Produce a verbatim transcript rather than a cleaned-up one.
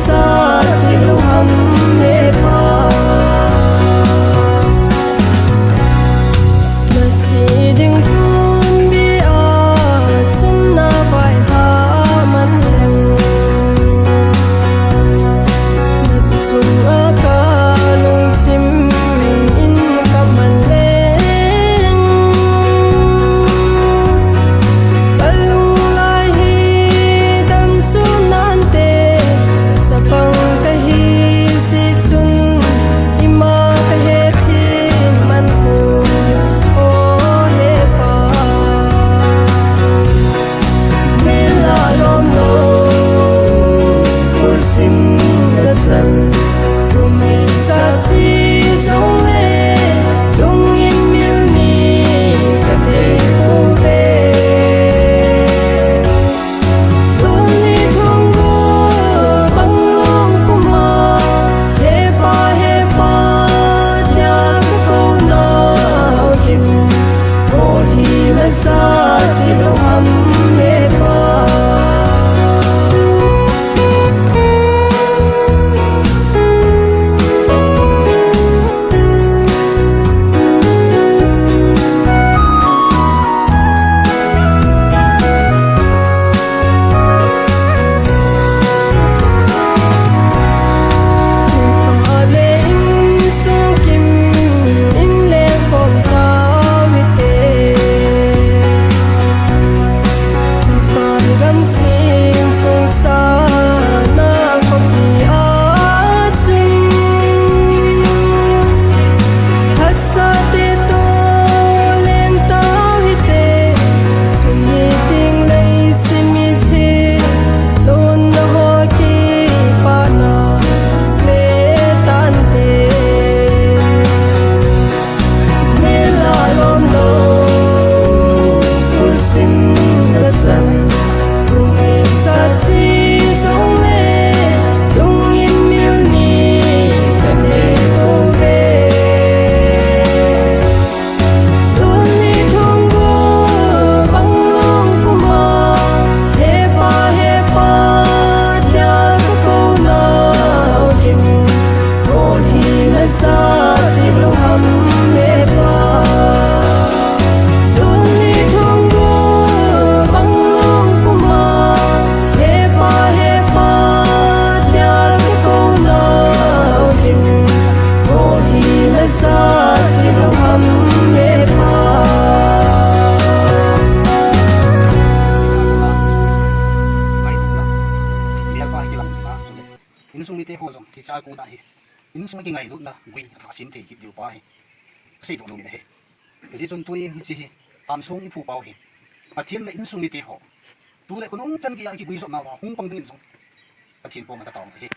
Sa si lungkham he Pa. Na thi ding kumpi a chun na vaihah man leng. Na chunga ka lungsim in ka man leng. Ka lunglai hi dam chu nante, chapang ka hi jeh chun, ima ka hethem man poi, o he Pa. Mel a lom lou, khusim na san, kum in sa chi jongle, lung in mil ni ka nei pouve. Tuni thum gup bang lungpum a, he Pa, he Pa, tia ka kou nau hi, o hi na sa si lungkham he Pa. Insung mite ho jong kicha kona hi, insung kingailutna gui athah sem thei kit diu pa hi. Kasei doh lou ni ahi. Hijeh chun tuni hiche hi, Amsung i phu pau hi, Pathen le insung mite ho, tu le khonung chan geiya kigui jotna uva hung pang dingin jong Pathen koma katao ahi.